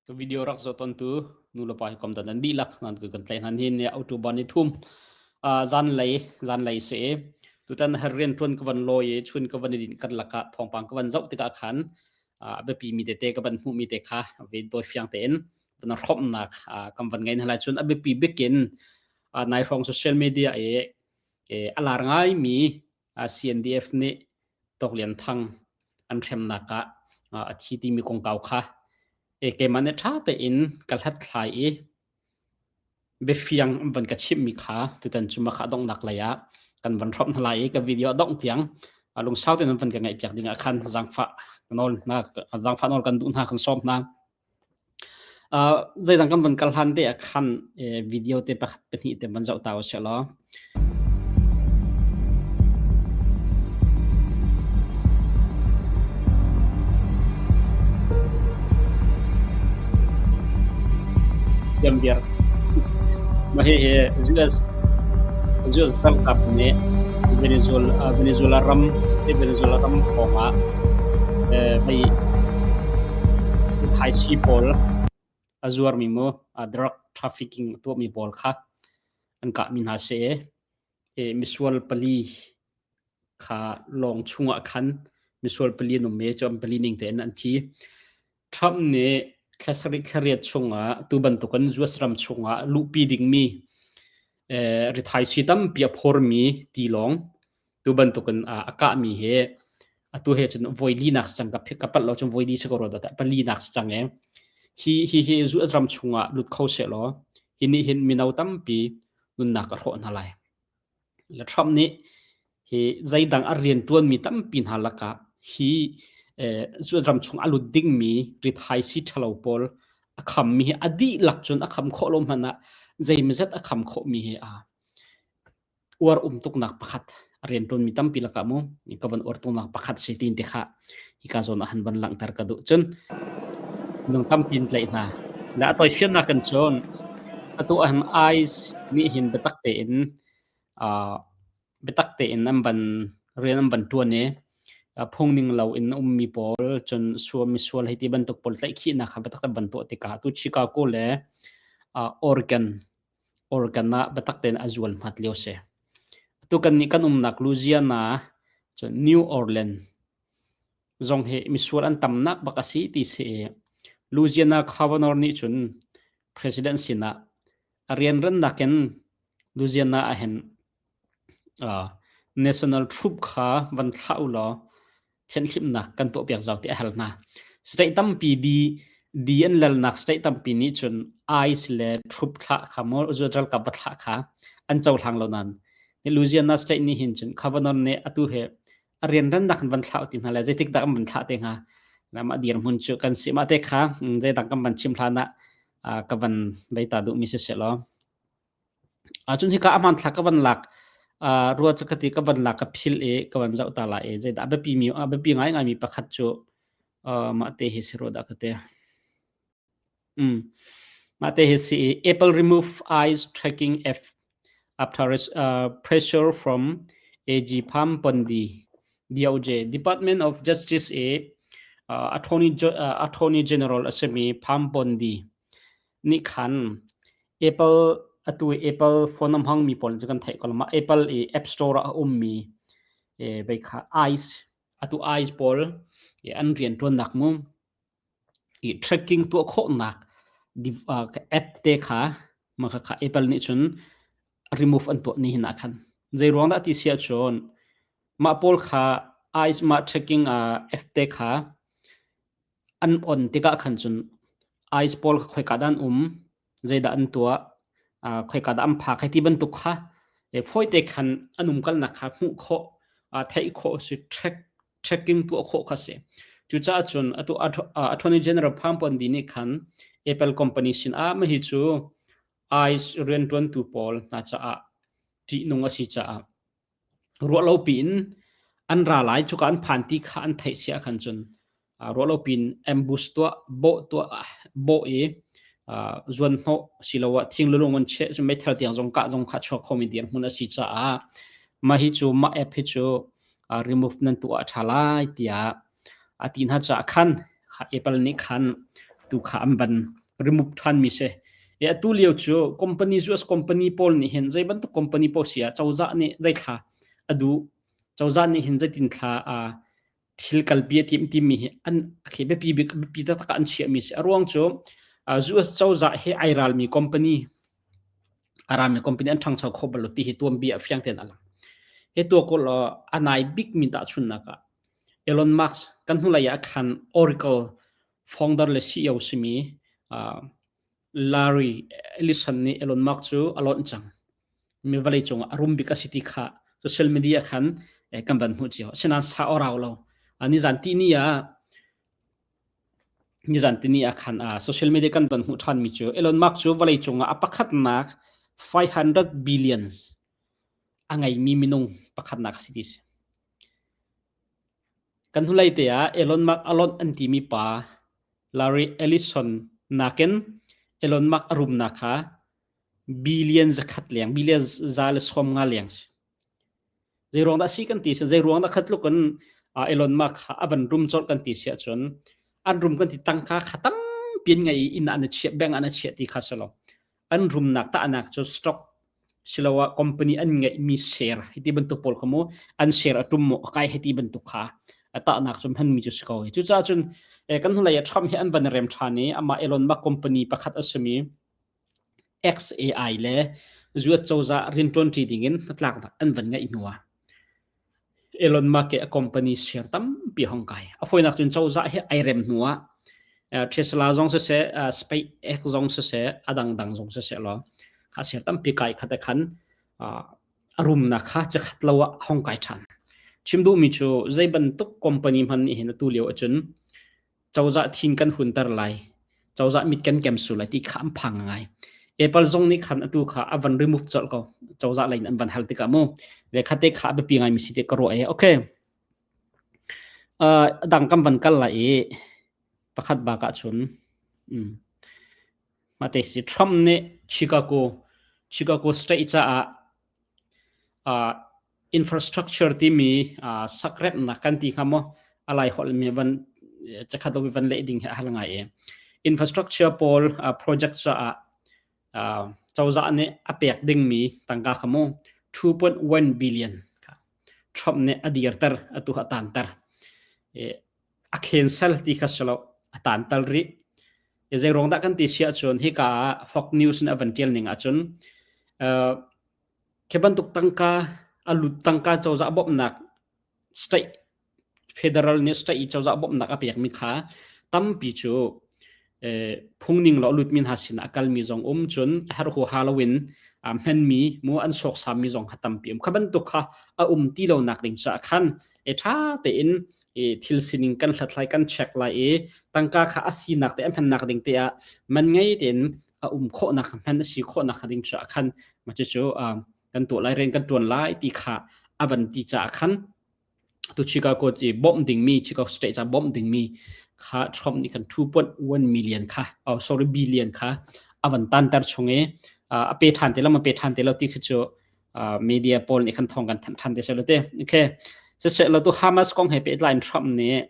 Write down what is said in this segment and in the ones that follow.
Ka video rak zoh tawntu nu le pa hi kom dan an dihlak nan kan tlai hnan hin ne October ni thum zanlei zanlei se tutan her rian tuan ka van lawi i chun ka van i din kan lakah thawngpang ka van zoh tikah khan a biapi mi tete ka van hmuh mi te kha ve doi fiang tein van hrawmnak kan van ngei hna lai cun a biapi bikin nai hrawng social media i a lar ngai mi CNDF nih Tawk Lian Thang an hremnak ah a thi timi kongkau kha keimah nih ṭha tein ka hlathlai i biafiang an van ka chimhmi kha tutan cu mah kha a donghnak lei ah kan van hrawmh hna lai i ka video a dongh tiang lungsau tein an van ka ngaihpiak ding ah khan zaangfah nawl hna zaangfah nawl kan duh hna kan sawm hna. Zeidang kan van kal hlan te ah khan video te pakhat pahnih te van zoh ta usih law. Tiambiar. Mah hihi US US ralkap nih Venezuela Venezuela ram Venezuela ram pawng ah mei thaisi pawl a zuarmi mu drug trafficking a tuahmi pawl kha an kahmi hna si i misual pali kha lawng chungah khan misual pali an um i cu an pali ning tein an thi. Trump nih thla sarih thla riat chungah tu bantukin US ram chungah luhpi dingmi rithaisii tampi a phormi tilawng tu bantukin a kahmi hi atu he cun voi linak si cang ka ka palh lo cun voi li si ko rua dah pali nak si cang e hi hi hi US ram chungah lut kho seh law hi nih hin mino tampi nunnak a hrawh hna lai. Le Trump nih hi zeidang a rianṭuanmi tampi hna lakah hi US ram chung a lut dingmi rithaisii ṭhalo pawl a khammi hi a dihlak cun a kham khawh lo hmanh ah zeimawzat a kham khawhmi hi a uar um tuknak pakhat a rianṭuanmi tampi lakah mu ka van uar tuknak pakhat si tin ti kha hika zawn ah han van langhter ka duh cun nung tampi in tlaih hna le a tawifiannak kan cun atu ahhin ICE nih hin biatak tein biatak tein an van rian an van ṭuan i phungning lo in ummi pawl cun sual misual hei ti bantuk pawl tlaihkhihnak kha biatak an van tuah tikah atu Chicago le Oregon Oregon ah biatak tein a zual hmat lio si. Atu kannih kan umnak Louisiana cun New Orleans zong hi misual an tamnak bak a si ti si i Louisiana governor nih cun president sinah a rianrannak in Louisiana ah hin uh, national troop kha van thlah u law thianhhlimhnak kan tuahpiak zau ti a hal hna. State tampi di di an lalnak state tampi nih cun ICE le troop thlah kha maw ralkap va thlah kha an cohlang lo nan. Louisiana state nih hin cun governor nih atu he a rianrannak in van thlah ti hna le zeitik dah an van thlah te hnga mah dirhmun cu kan si mah te kha zeidang kan van chim hlan ah ka van veita duhmi si seh law Ahcun hika a hmanthlak ka van lak rua cu ka ti ka van lak ka philh i ka van zoh ta lai i zeidah a biapi mi a biapi ngaingaimi pakhat cu mah te hi si rua dah ka ti. Mm. Mah te hi si i Apple remove eyes tracking app after pressure from AG Pam Bondi DOJ Department of Justice i Attorney, Attorney General a simi Pam Bondi nih khan Apple atu i Apple phone a hmangmi pawl cu kan theih ko ma Apple i App Store ah a ummi vei kha ice atu ice pawl i an rian ṭuannak mu i tracking tuah khawhnak app te kha ma kha kha Apple nih cun remove an tuah ni hin ah khan zei ruang dah ti si ahcun mah pawl kha ice mah tracking app te kha An on tikah khan cun ice pawl kha khoika dah an um, zeidah an tuah, khoika dah an phak hei ti bantuk kha fawite khan an umkalnak kha hmuh khawh, theih khawh a si, track, tracking tuah khawh kha a si. Cucaah cun atu Attorney General Pam Bondi nih khan Apple company sin ah mahi cu ICE rianṭuantu pawl hna caah ṭihnung a si caah Ruahlopi in an ra lai cuka an phan ti kha an theih si ahkhan cun ruahlopi in ambush tuah, bawh tuah, bawh i zuanhnawh asiloah thing le lung an cheh cun meithal tiang zong kah zong kha a chuak khomi dirhmun a si caah mah hi cu mah app hi cu remove nan tuah a ṭha lai tiah a ti hna caah khan Apple nih khan Tu kha an van remove ṭhan mi si. E atu lio cu company US company pawl nih hin zei bantuk company paoh si ah cozah nih zeithla a duh cozah nih hin zeitin thla thil kalpi a timh timi hi an khi biapi bik biapi taktak ah an chiahmi si. A ruang cu US cozah he ai ralmi company a ralmi company an ṭhangcho kho bal lo ti hi tuanbia ah fiang tein a lang. Hi tua kawl a nai bikmi tahchunhnak ah Elon Musk kan hnulei ah khan Oracle founder le CEO simi Larry Ellison nih Elon Musk cu a lonh cang. Mi vawleicung ah a rum bik a si ti kha social media khan kan van hmuh cio. Asinain sa a rau lo. Nizan tihni ah nizan tihni ah khan social media kan van hmuh ṭhanmi cu Elon Musk cu vawleicung ah a pakhatnak 500 billion a ngeimi minung pakhatnak a si ti si. Kan hnulei te ah Elon Musk a lonh an timi pa Larry Ellison nakin Elon Musk a rumnak kha billion zakhat leng, billion 150 leng si. Zeiruang dah si kan ti si, zeiruang dah khat tluk in Elon Musk kha a van rum colh kan ti si ahcun an rum kan ti tangka kha tampi an ngei i inn ah an chiah, bank ah an chiah ti kha si lo. An rumnak tahnak cu stock siloah company an ngeihmi share hiti bantuk pawl kha mu an share a tum maw a kai hiti bantuk kha a tahnak cu hmanmi cu si ko. Cucaah cun kan hnulei ah Trump hi an van rem ṭhan i amah Elon Musk company pakhat a simi XAI le US cozah rianṭuanṭi dingin hnatlaknak an van ngeih hnu ah Elon Musk i a company share tampi hong kai. A fawinak cun cozah hi ai rem hnu ah Tesla zong siseh, SpaceX zong siseh, a dangdang zong siseh law kha share tampi kai khat khan a rumnak kha chikkhat lo ah hong kai ṭhan. Chim duhmi cu zei bantuk company hmanh nih hin atu lio ahcun cozah thin kan hunter lai cozah mit kan kem su lai ti kha an phang ngai Apple zong nih khan atu kha a van remove colh ko cozah lei in an van hal tikah mu le khate kha a biapi ngai mi si te ka ruah e okay uh, dang kam van kal lai i pakhat bak ah chun um mate si Trump nih Chicago Chicago state caah uh, infrastructure timi uh, sakremnak kan ti hnga maw a lai holh mi van chakhat lo van leh ding hi a hal ngai e infrastructure pawl uh, project caah uh, cozah nih a pek dingmi tangka kha mu 2.1 billion Trump nih a dirter atu a tanter e, a cancel ti kha silo a tantal rih e zei ruang dah kan ti sia cun hika ah Fox News nih a van tial ning ahcun uh, Khi bantuk tangka a lut tangka cozah bawmhnak state federal nih state i cozah bawmhnak a pekmi kha tampi cu eh, phungning lo a lutmi hna sinah a kalmi zong um cun a herh huaha loin a hmanmi mu an sawksammi zong kha tampi um. Kha bantuk kha a um ti lonak ding caah khan e ṭha tein e thil sining kan hlathlai kan check lai i tangka kha a sinak te a hmannak ding te ah man ngei tein a um khawhnak hman a si khawhnak ding caah khan mah cucu kan tuah lai rian kan tuan lai ti kha a van ti caah khan tu Chicago ci bawmh dingmi Chicago state ca bawmh dingmi kha Trump nih khan 2.1 million kha oh sorry billion kha a van tanter chung i a pe than te lo ma pe than te lo ti khi cu media pawl nih khan thong kan thanh than te se lo te okay se lo tu Hamas kong he pehtlai in Trump nih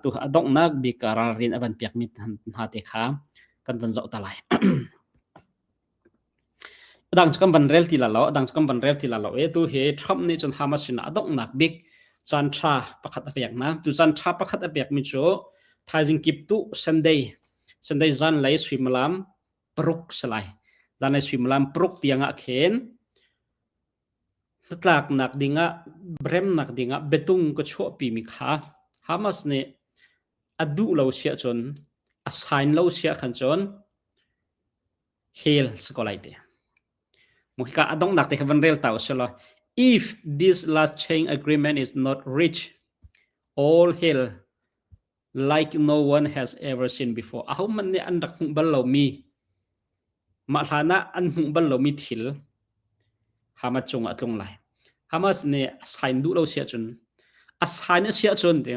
tu a donghnak bik ralrin a van piak mi hna te kha kan van zoh ta lai. Adang cu kan van rel ti la lo, adang cu kan van rel ti la lo. E tu hi Trump nih cun Hamas sin a donghnak bik caan tha pakhat a pek na. Tu caan tha pakhat a pek mi cu thaizing kip tu Sunday Sunday zan lei suimilam paruk salai. Zan lei suimilam paruk tiang ah khin hnatlaknak dingah remnak dingah biatung ka chuahpi mi kha Hamas nih a duh lo siah cun a sign lo siah khan cun hell si ko lai ti. Hika a donghnak te kha van rel ta usih law if this last chain agreement is not reached all hell like no one has ever seen before. Ahohmanh nih an rak hmuh bal lomi mah hlan ah an hmuh bal lomi thil Hamas cungah a tlung lai. Hamas nih a sign duh lo si ahcun a sign a si ahcun ti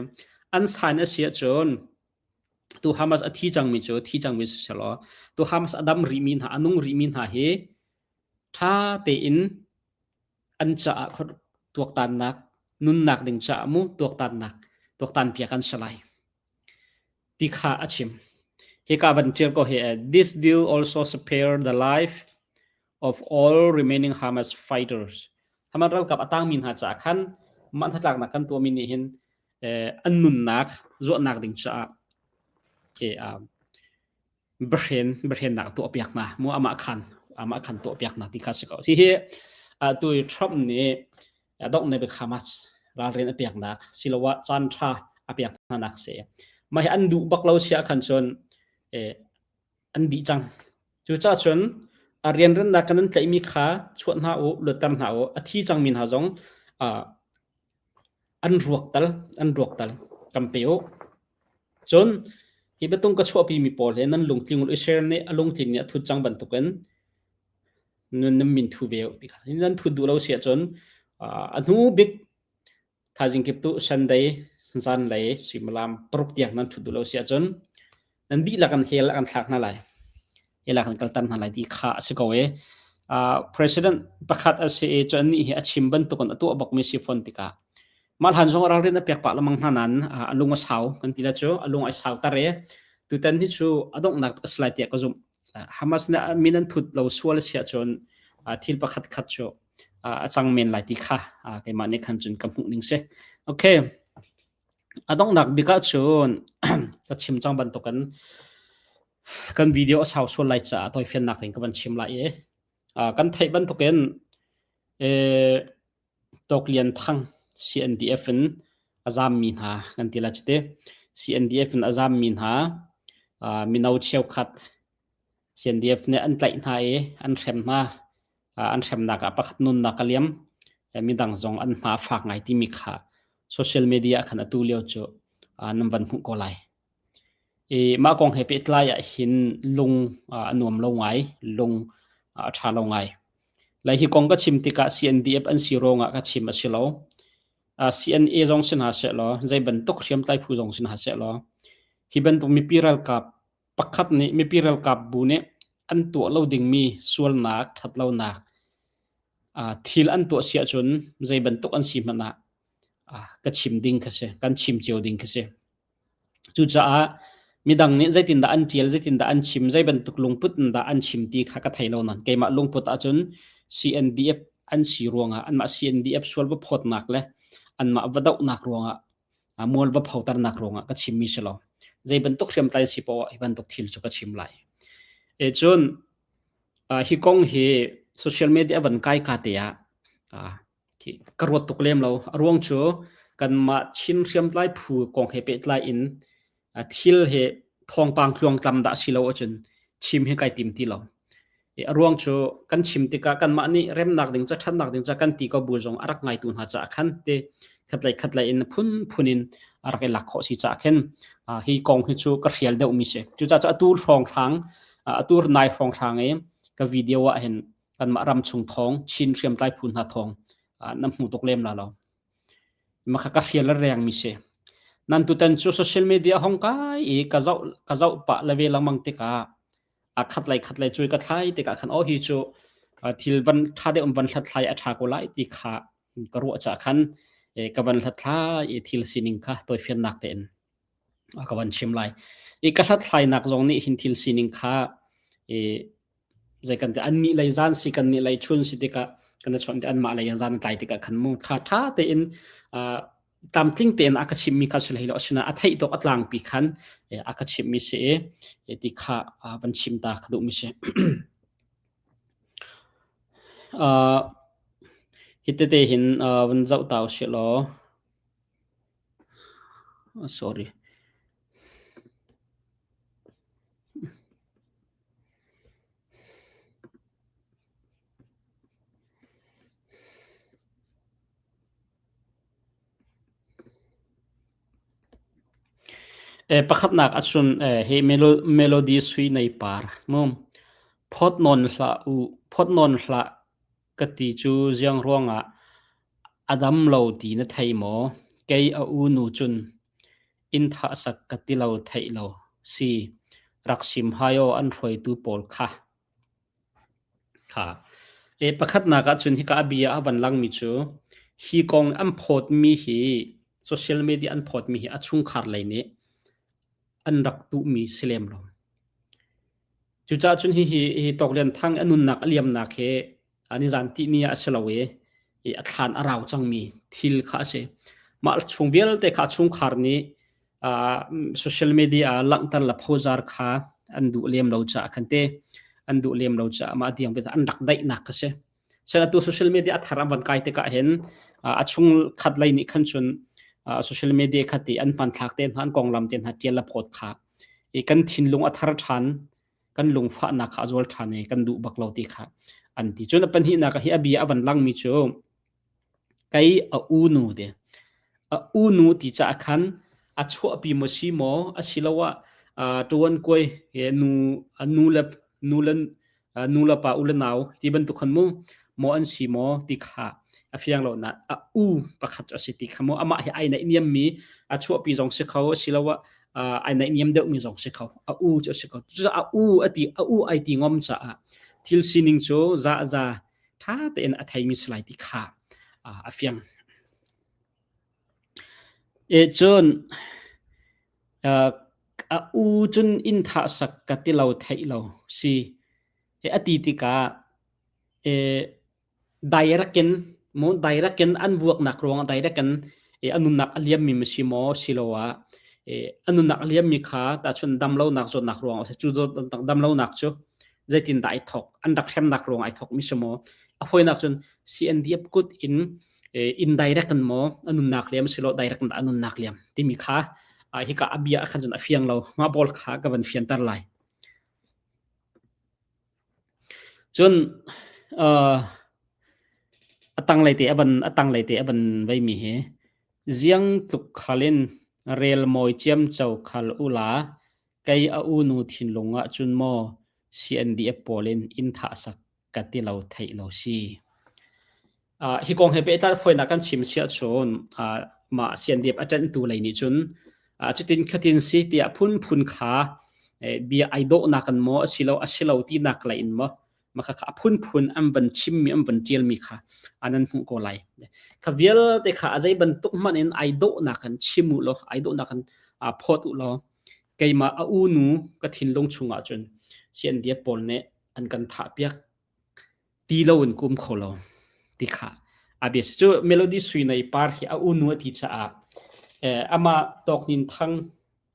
an sign a si ahcun tu Hamas a thi cangmi cu thi cangmi si selaw tu Hamas a dam rihmi hna a nung rihmi hna hi ṭha tein an caah tuaktannak nunnak ding caah mu tuaktannak tuaktan piak an si lai ti kha a chim. Hika van ṭial ko hi this deal also spare the life of all remaining Hamas fighters. Hamas ralkap a tangmi hna caah khan mah hnatlaknak kan tuahmi nih hin an nunnak zuahnak ding caah biahren biahrennak tuah piak hna mu amah khan amah khan tuah piak hna ti kha si ko. Hihi tu Trump nih dongh ne bik Hamas ralrin a peknak siloah caan ṭha a pek hna nak si. Mah hi an duh bak lo sia khan cun an dih cang. Cucaah cun a rianrennak kan an tlaihmi kha chuah hna u, luatter hna u, a thi cangmi hna zong an ruak tal an ruak tal kan pe u. Cun hi biatung ka chuahpimi pawl he nan lungtling u Israel nih a lungtling nih a thut cang bantukin nan min thu ve u ti kha. Nan thut duh lo si ahcun a hnu bik Thaizing kip tu Sunday zanlei suimilam paruk tiang nan ṭhut duh lo si ahcun nan dihlak in hell ah kan thlak hna lai. Hell ah kan kalter hna lai ti kha a si ko i president pakhat a si i cu anih hi a chim bantukin a tuah bakmi si fawn tikah mah hlan zong ralrin a pek pah lengmang hna nain a lung a sau kan ti la cu a lung ai sauter i tutan hi cu a donghnak a si lai tiah ka zumh. Hamas nih min an thut lo sual a si ahcun thil pakhat khat cu a cang men lai ti kha keimah nih khan cun ka hmuh ning si. Okay. A donghnak bik ah cun ka chim cang bantukin kan video a sau sual lai caah tawifiannak in ka van chim lai i kan theih bantukin Tawk Lian Thang CNDF in a zammi hna kan ti lai cuti. CNDF in a zammi hna mino cheukhat CNDF nih an tlaih hna i an hrem hna. An hremnak ah pakhat nunnak a liam. Midang zong an hma a fak ngai timi kha social media ah khan atu lio cu nan van hmuh ko lai. I mah kong he pehtlai ah hin lung a nuam lo ngai, lung a ṭha lo ngai. Lai hi kong ka chim tikah CNDF an si ruangah ka chim a si lo. CNA zong si hna sehlaw, zei bantuk hriamtlai phu zong si hna sehlaw, hi bantuk mipi ralkap pakhat nih mipi ralkap bu nih an tuah lo dingmi sualnak, ṭhatlonak thil an tuah si ahcun zei bantuk an si hmanh ah ka chim ding kha si, kan chim cio ding kha si. Cucaah midang nih zeitindah an ṭial, zeitindah an chim, zei bantuk lungput in dah an chim ti kha ka thei lo nain keimah lungput ahcun CNDF an si ruangah anmah CNDF sual va phawtnak le anmah va dohnak ruangah mual va photernak ruangah ka chimmi si lo. Zei bantuk hriamtlai si poah hi bantuk thil cu ka chim lai. E cun hi kong hi social media van kai ka te ah ka ruat tuk lem lo. A ruang cu kanmah Chin hriamtlai phu kong he pehtlai in thil he thawngpang tluangtlam dah si lo ahcun chim hi kai tim ti lo. A ruang cu kan chim tikah kanmah nih remnak ding ca ṭhatnak ding ca kan ti ko bu zong a rak ngaitu hna caah khan te khatlei khatlei in phunphun in a rak i lak khawh si caah khin hi kong hi cu ka hrial deuhmi si. Cucaah cu atu hrawnghrang atu nai hrawnghrang i ka video ah hin kanmah ram chung thawng Chin hriamtlai phu hna thawng na hmu tuk lem la lo. Makha ka hrial a reng mi si. Nan tutan cu social media hong kai i ka zoh ka zoh pah le ve lengmang tikah a khat lei khat lei cui ka thlai tikah khan oh hi cu thil van tha deuh van hlathlai a tha ko lai ti kha ka ruah ca khan ka van hlathlai i thil sining kha tawifiannak tein ka van chim lai. I ka hlathlainak zong nih hin thil sining kha i zei kan ti an nih lei zan si kan nih lei chun si tikah kan chon te anmah lei zan tlai tikah khan mu tha tha tein tlamtling tein a ka chimmi kha si hlei lo asina a theih tawk a tlangpi khan a ka chimmi si i ti kha van chim ta ka duhmi si. Hi tete hin van zoh ta usih law sorry. Pakhatnak ahcun hi melody sui nei par mu. Phawt nawn hlah u, phawt nawn hlah ka ti cu ziang ruangah a dam lo ti na thei maw? Kei a u nu cun inn thah sak ka ti lo theih lo si. Rak sim hai aw an hruaitu pawl kha. Kha. E pakhatnak ahcun hika a bia a van langmi cu hi kong an phawtmi hi social media an phawtmi hi a chungkhar lei nih an rak duhmi si lem lo. Cucaah cun hihi hi Tawk Lian Thang a nunnak a liamnak hi nizan tihni ah a si lo i a thlan a rau cangmi thil kha a si. Mah chung vialte kha chungkhar nih social media ah langhter le phozar kha an duh lem lo caah khan te an duh lem lo caah mah tiang an rak daihnak kha si. Sen atu social media a thar an van kai tikah hin a chung khat lei nih khan cun social media kha ti an hmanthlak te hna an konglam te hna tial le phawt kha i kan thinlung a thar ṭhan kan lungfahnak kha a zual ṭhan i kan duh bak lo ti kha an ti. Cun a pahnihnak hi a bia a van langmi cu kei a unu ti. A unu ti caah khan a chuahpi maw si maw asiloah ṭuan kuai nu nu le nu le nu le pa u le nau ti bantuk khan mu maw an si maw ti kha a fiang lo na a u pakhat cu a si ti kha mu amah hi ai naih niam mi a chuahpi zong si kho asiloah ai naih niam deuh mi zong si kho a u cu a si kho cu a u a ti a u ai ti ngom caah thil sining cu za za tha tein a theimi si lai ti kha a fiang e cun A u cun inn thah sak ka ti lo theih lo si. A ti tikah direct in mu direct in an vuaknak ruangah direct in a nunnak a liammi ma si maw siloah a nunnak a liammi kha tahchun damlonak zawtnak ruangah cu damlonak cu zeitindah ai thawk an rak hremnak ruangah ai thawkmi si maw a fawinak cun CNDF kut in indirect in maw a nunnak liam silo direct in dah a nunnak liam timi kha hika a bia khan cun a fiang lo mah pawl kha ka van fianter lai cun a tanglei te a van a tanglei te a van veimi hi ziang tluk khalin rel mawi ciam cho khal ula Kei a unu thinlung ah cun maw CNDF pawl in inn thah sak ka ti lo theih lo si. Uh, hi kong he pehtlai fawinak kan chim siah cun uh, mah CNDF a ṭanhtu lei nih cun uh, cutin khatin si tiah phunphun kha eh, bia ai dawhnak in maw asilo asilo tinak lei in maw maka kha a phunphun an van chimmi an van ṭialmi kha an an hmuh ko lai. Kha vialte kha a zei bantuk hmanh in ai dawhnak in chim u law ai dawhnak in uh, phawt u law keimah a unu ka thinlung chungah cun CNDF pawl nih an kan thah piak ti lo in kum kho lo ti kha a bia si cu melody sui nei par hi a unu a ti caah eh, amah tawk nin thang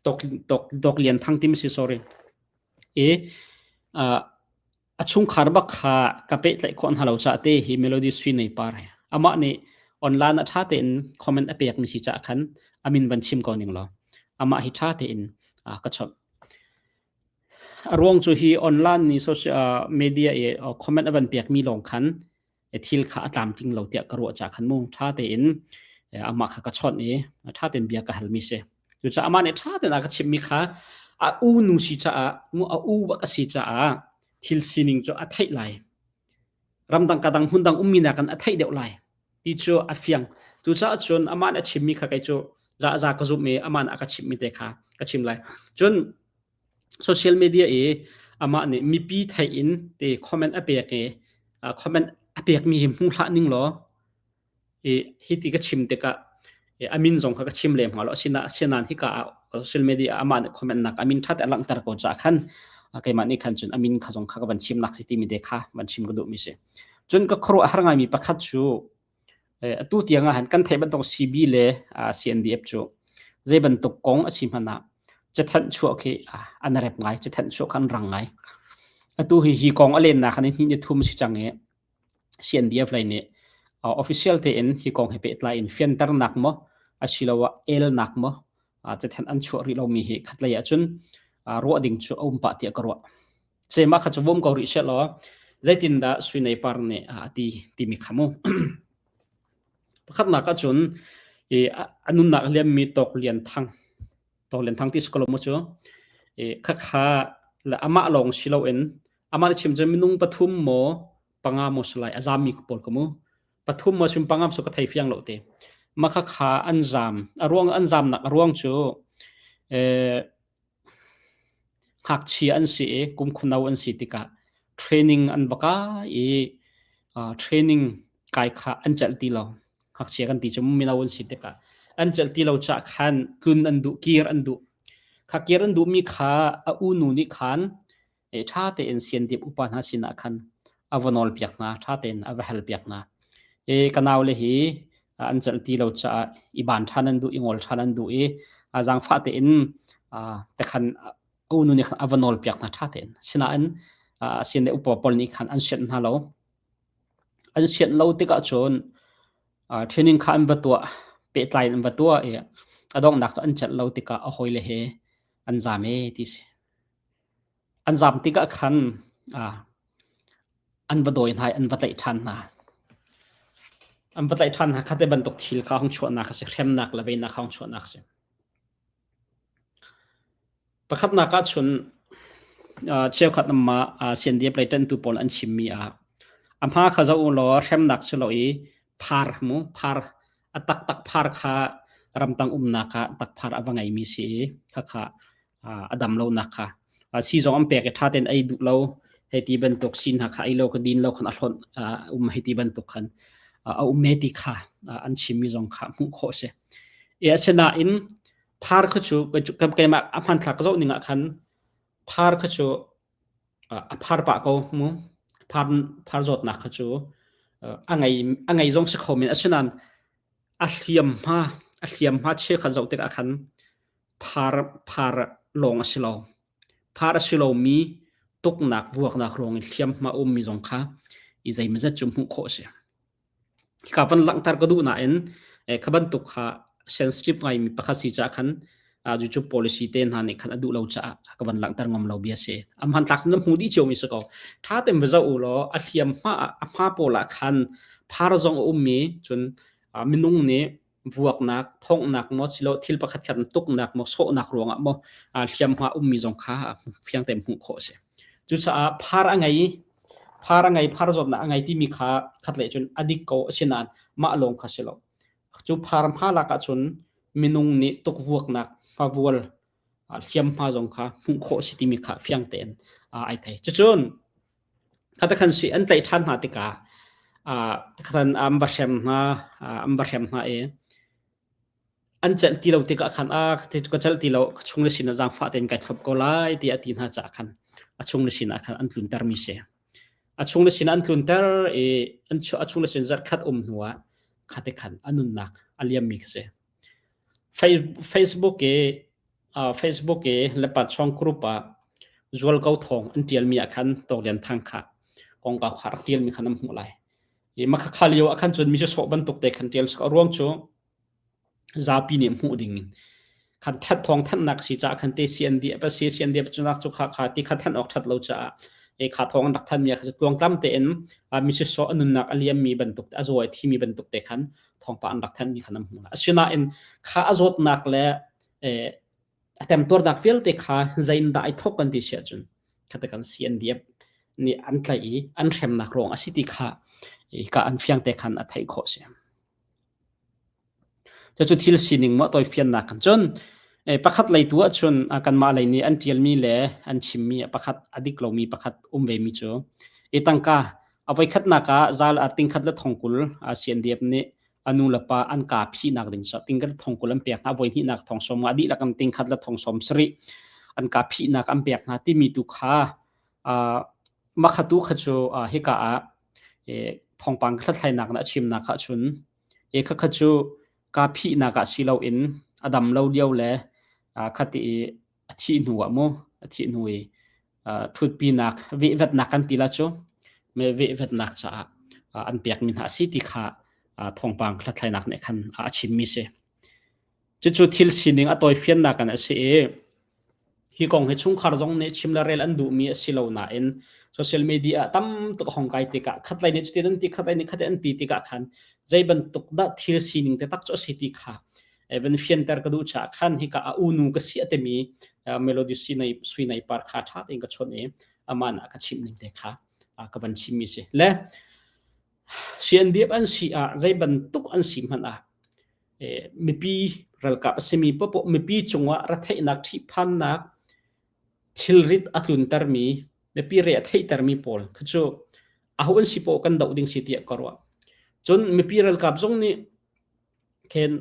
tok tok tok lian thang tim si sorry i uh, A chungkhar bak kha ka pehtlaih khawh hna lo caah te hi Melody Sui Nei Par hi amah nih online ah ṭha tein comment a pekmi si caah khan a min van chim ko ning law amah hi ṭha tein ka chawnh. A ruang cu hi online nih social media i comment a van pekmi lawng khan thil kha a tlamtling lo tiah ka ruah caah khan mu ṭha tein amah kha ka chawnh i ṭha tein bia ka halmi si. Cucaah amah nih ṭha tein a ka chimhmi kha a u nu si caah mu a u bak a si caah thil sining cu a theih lai. Ramdang ka dang hmun dang ummi nakin a theih deuh lai ti cu a fiang. Cucaah cun amah nih a chimmi kha kei cu za za ka zumh i amah nih a ka chimhmi te kha ka chim lai. Cun social media i amah nih mipi theih in te comment a pek i comment a pekmi hi hmu hlah ning law i hi ti ka chim tikah a min zong kha ka chim lem hnga lo asina asinain hika ah social media ah amah nih comment nak a min ṭha te a langhter ko caah khan keimah nih khan cun a min kha zong kha ka van chim nak si timi te kha van chim ka duhmi si cun ka khuaruah har ngaimi pakhat cu atu tiang ah han kan theih bantuk CB le CNDF cu zei bantuk kong a si hmanh ah cathanh chuah khi an rep ngai cathanh chuah kha an rang ngai atu hi hi kong a lennak khan hi ni thum si cang i CNDF lei nih official tein hi kong he pehtlai in fianternak maw asiloah elnak maw cathanh an chuah rih lomi hi khatlei ahcun ruah ding cu a um pah tiah ka ruah. Sema kha cu vom ko rih seh law zeitindah Sui Nei Par nih a ti timi kha mu. Pakhatnak ahcun i a nunnak liammi Tawk Lian Thang Tawk Lian Thang ti si ko lo mu cu khakha le amah lawng si loin amah nih chim cu minung pathum maw panga maw si lai a zammi pawl ka mu pathum maw sim panga so ka thei fiang lo te mah khakha an zam a ruang an zamnak a ruang cu eh ngakchia an si i kum khuno an si tikah training an va kai i training kai kha an celh ti lo. Ngakchia kan ti cu mino an si tikah an celh ti lo caah khan tlun an duh, kir an duh. Kha kir an duhmi kha a unu nih khan Ṭha tein siandip upa hna sinah khan a va nawlpiak hna, ṭha tein a va halpiak hna. Ka naule hi an celh ti lo caah i ban ṭhan an duh, i ngol ṭhan an duh i zaangfah tein tekhan a unu nih khan a va nawlpiak hna ṭha tein. Sinain sian le upa pawl nih khan an sianh hna lo. An sianh lo tikah cun training kha an va tuah, pehtlai in an va tuah i a donghnak cu an celh lo tikah a hawile he an zaam ee ti si. An zaam tikah khan an va dawi hna i an va tlaih ṭhan hna. An va tlaih ṭhan hna kha te bantuk thil kha hung chuahnak a si, hremnak le veinak kha hung chuahnak a si. Pakhatnak ahcun cheukhat mah CNDF lei ṭanhtu pawl an chimmi ah a hma kha zoh u law hremnak si lo i phar mu phar a taktak phar kha ramtang umnak ah takphar a va ngeimi si i khakha a dam lonak kha sii zong an pek i ṭha tein ei duh lo hei ti bantuk sii hna kha ei lo kha din lo khan a hlonh um hei ti bantuk khan a um me ti kha an chimmi zong kha hmuh khawh a si. E asinain phar kha cu keimah a hmanthlak ka zoh ning ah khan phar kha cu a phar pah ko mu phar phar zawtnak kha cu a ngei a ngei zong si kho men asinain a hliamhma a hliamhma cheukhat zoh tikah khan phar phar lawng a si lo. Phar a si lomi tuknak vuaknak ruang i hliamhma ummi zong kha i zeimawzat cu hmuh khawh a si. Hika van langhter ka duh nain kha bantuk kha sensitive ngaimi pakhat si caah khan YouTube policy te hna nih khan a duh lo caah ka van langhter ngam lo bia si. A hmanthlak na hmu dih ciomi si ko. Tha tein va zoh u law a hliam hma a hma pawl ah khan phar zong a ummi cun minung nih vuaknak, thonghnak maw silo thil pakhat khat tuknak maw sawhnak ruangah maw hliamhma ummi zong kha fiang tein hmuh khawh a si. Cucaah phar a ngei phar a ngei phar zawtnak a ngei timi kha khatlei cun a dik ko asinain mah lawng kha si lo. Cu phar hma lak ahcun minung nih tukvuaknak hmavual hliamhma zong kha hmuh khawh a si timi kha fiang tein ai thei. Cucun Khatakhan sui an tlaih ṭhan hna tikah khan an va hrem hna, an va hrem hna i an celh ti lo tikah khan a ka celh ti lo, ka chungle sinah zaangfah tein kai thlop ko lai tiah a ti hna caah khan a chungle sinah khan an tluntermi si. A chungle sinah an tlunter i an a chungle sin zarhkhat um hnuah khate khan a nunnak a liammi kha si. Facebook i Facebook i Lepachong group ah zualko thawng an ṭialmi ah khan Tawk Lian Thang kha kongkau kha rak ṭialmi kha nan hmuh lai. I makhakha lio ah khan cun mi sawh bantuk te khan ṭial a ruang cu zapi nih hmuh ding in khan that thawng thanhnak si caah khan te CNDF a si CNDF cunak cu kha kha ti kha thanh awk that lo caah e kha thawng an rak thanmi kha tluangtlam tein mi sisawh a nunnak a liammi bantuk a zaw a thimi bantuk te khan thawngpa an rak thanmi kha nan hmuh lai. Asinain kha a zawtnak le a temtuarnak vialte kha zeindah ai thawk kan ti si ahcun khata kan CNDF nih an tlaih i an hremnak ruang a si ti kha ka an fiang te khan a theih khawh si. Cucu thil sining maw tawifiannak kan cun pakhat lei tu ahcun kanmah lei nih an ṭialmi le an chimmi pakhat a dik lomi pakhat um vemi cu i tangka a voikhatnak ah zal a tingkhat le thongkul CNDF nih a nu le pa an kaa phihnak ding cu tingkhat le thongkul an pek hna voi hnihnak thong sawm nga dihlak in tingkhat le thong sawm sarih an kaa phihnak an pek hna timi tu kha makhatu kha cu hika ah thawngpang hlathlainak na chimnak ah cun e kha kha cu kaa phihnak ah si loin a dam lo lio le khati i a thih hnu ah mu a thih hnu i ṭhutpinak vehvetnak kan ti la cu me vehvetnak caah an pekmi hna a si ti kha thawngpang hlathlainak nih khan a chimmi si. Cucu thil sining a tawifiannak in a si i hi kong hi chungkhar zong nih chim le rel an duhmi a si lo nain social media ah tam tuk a hong kai tikah khatlei nih cutin an ti khatlei nih khatin an ti tikah khan zei bantuk dah thil sining te tak cu a si ti kha van fianter ka duh caah khan hika a unu ka si a timi melody sui sui nei par kha ṭha tein ka chawnh i amah nah ka chimh ning te kha ka van chimmi si le CNDF an si ah zei bantuk an si hmanh ah mipi ralkap a simi popoh mipi cungah retheihnak ṭhihphannak thilrit a tluntermi mipi re a theihtermi pawl kha cu aho an si poh kan doh ding si tiah ka ruah. Cun mipi ralkap zong nih khen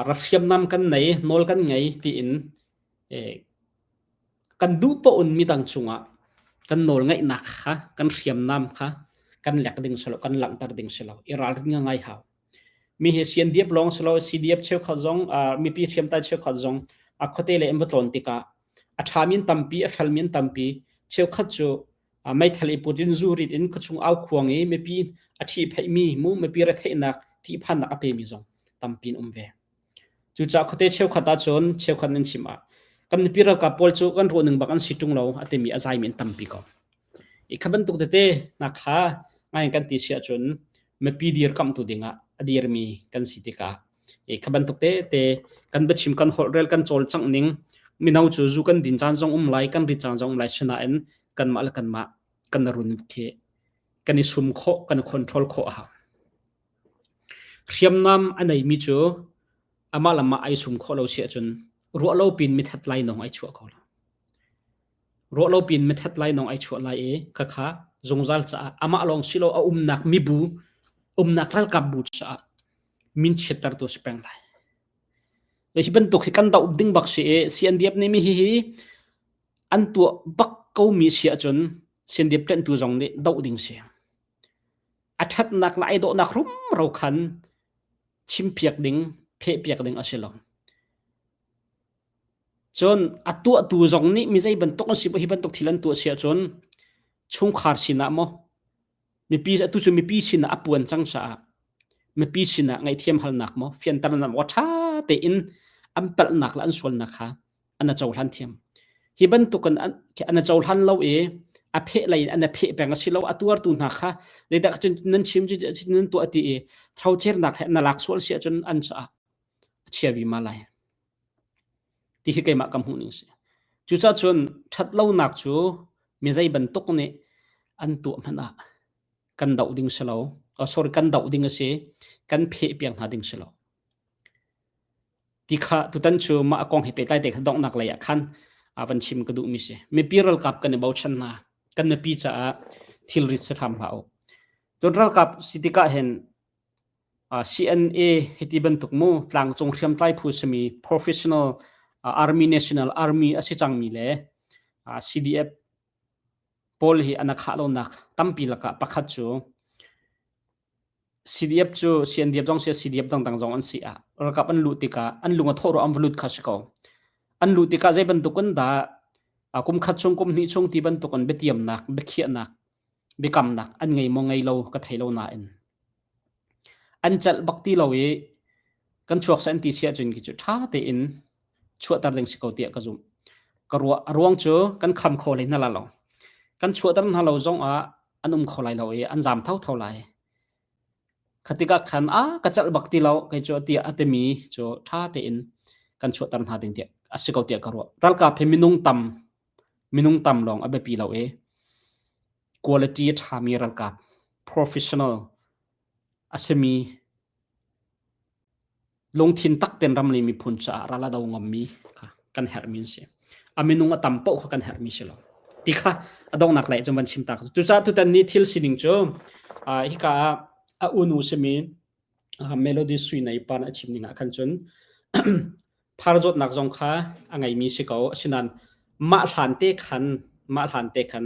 rak hriamnam kan nei nawl kan ngei tiin. Kan duh paoh in midang cungah kan nawlngeihnak kha, kan hriamnam kha kan lek ding si lo, kan langhter ding si lo. I ralrin ngai hau. Mi hi CNDF lawng si lo, CDF cheukhat zong, mipi hriamtlai cheukhat zong a khuate le in va tlawn tikah a ṭhami an tampi, a felmi an tampi. Cheukhat cu meithal i put in zu rit in khuachung au khuang i mipi a ṭhihphaihmi mu mipi retheihnak ṭihphannak a pemi zong tampi an um ve. Cucaah khuate cheukhat ahcun cheukhat nan chim ah kan mipi ralkap pawl cu kan ruahning bak an si ṭung lo a timi a zaimi an tampi ko. I kha bantuk tete hna kha ngai kan ti si ahcun mipi dirkamhtu dingah a dirmi kan si tikah i kha bantuk tete kan biachim kan holhrel kan cawlcangh ning mino cu zu kan din caan zong um lai kan rit caan zong um lai sinain kanmah le kanmah kan run khi kan i sum khawh kan control khawh a hau. Hriamnam a neimi cu amah le amah ai sum khawh lo si ahcun ruah lo pin mithat lainawng ai chuah ko lo. Ruah lo pin mithat lainawng ai chuah lai i khakha zungzal caah amah lawng si lo a umnak mibu umnak ralkap bu caah min chiattertu si peng lai. Hi bantuk hi kan doh ding bak si i CNDF nih mi hihi an tuah bak ko mi si ahcun CNDF ṭanhtu zong nih doh ding si. A ṭhatnak le ai dawhnak rumro khan chimpiak ding, phehpiak ding a si lo. Cun a tuahtu zong nih mi zei bantuk an si hi bantuk thil an tuah si ahcun chungkhar sinah maw mipi atu cu mipi sinah a puan cang caah mipi sinah ngaihthiam halnak maw fianternak maw ṭha tein an palhnak le an sualnak kha an a cohlan thiam. Hi bantukin an a cohlan lo i a pheh lei in an a pheh peng a si lo a tuartu hna kha zeidah cun nan chim nan tuah ti i throcernak he na lak sual si ahcun an caah a chia vima lai. Ti hi keimah ka hmuh ning si. Cucaah cun ṭhatlonak cu mi zei bantuk nih an tuah hmanh ah kan doh ding si lo. Oh, sorry, kan doh ding a si. Kan pheh piak hna ding si lo. Ti kha tutan cu mah a kong he pehtlai te kha donghnak lei ah khan a van chim ka duhmi si. Mipi ralkap kan i bochan hna. Kan mipi caah thilrit si hram hlah u. Cun ralkap si tikah hin CNA hiti bantuk mu tlangcung hriamtlai phu simi professional army national army a si cangmi le CDF pawl hi an khah lonak tampi lakah pakhat cu CDF cu CNDF zong si CDF dangdang zong an si ah ralkap an luh tikah an lung a thawh ro an va lut kha si ko. An luh tikah zei bantuk in dah kum khat chung kum hnih chung ti bantuk in biatiamnak biakhiahnak biakamnak an ngei maw ngei lo ka thei lo nain an celh bak ti lo i kan chuak seh an ti si ahcun khi cu ṭha tein chuahter ding si ko tiah ka zumh. Ka ruah a ruang cu kan kham kho hlei hna la lo. Kan chuahter hna lo zong ah an um kho lai lo i an zaam thotho lai. Kha tikah khan a ka celh bak ti lo kei cu tiah a timi cu ṭha tein kan chuahter hna ding tiah a si ko tiah ka ruah. Ralkap hi minung tam minung tam lawng a biapi lo i quality a ṭhami ralkap professional a simi lungthin tak ten ram le miphun caah ral a do ngammi kha kan herhmi an si. A minung a tam paoh kha kan herhmi si lo. Ti kha a donghnak lei cun van chim ta. Cucaah tutan ni thil sining cu hika ah a unu simi Melody Sui Nei pa a chim ning ah khan cun phar zawtnak zong kha a ngeimi si ko. Asinain mah hlan te khan mah hlan te khan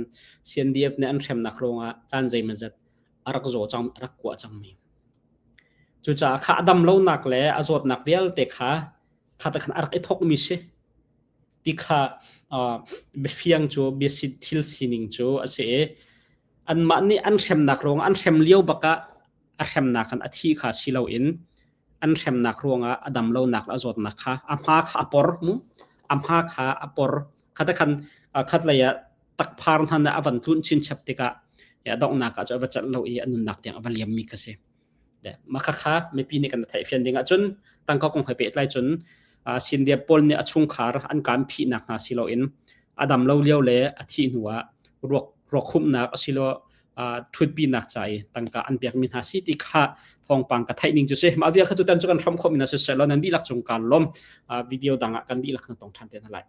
CNDF nih an hremnak ruangah caan zeimawzat a rak zaw cang a rak kuah cangmi. Cucaah kha a dam lonak le a zawtnak vialte kha kha te khan a rak i thawkmi si. Ti kha biafiang cu biasi thil sining cu a si i anmah nih an hremnak ruangah an hrem lio bakah a hremnak in a thi kha si loin an hremnak ruangah a dam lonak le a zawtnak kha a hma kha a por mu a hma kha a por kha te khan khat lei ah takphar hna nih a van tlunh chinchap tikah a donghnak ah cu a va celh lo i a nunnak tiang a va liammi kha si. Mah khakha mipi nih kan theihfian ding ahcun tangka kong he pehtlai cun Sindia pawl nih a chungkhar an kan phihnak hna si loin a dam lo lio le a thih hnu ah ruak ruak humnak asilo ṭhutpinak ca i tangka an pekmi hna si ti kha thawngpang ka theih ning cu si. Mah vial kha tutan cu kan hram khawh mi na siseh law nan dihlak cung kaan lawm. Video dang ah kan dihlak na tong ṭhan te hna lai.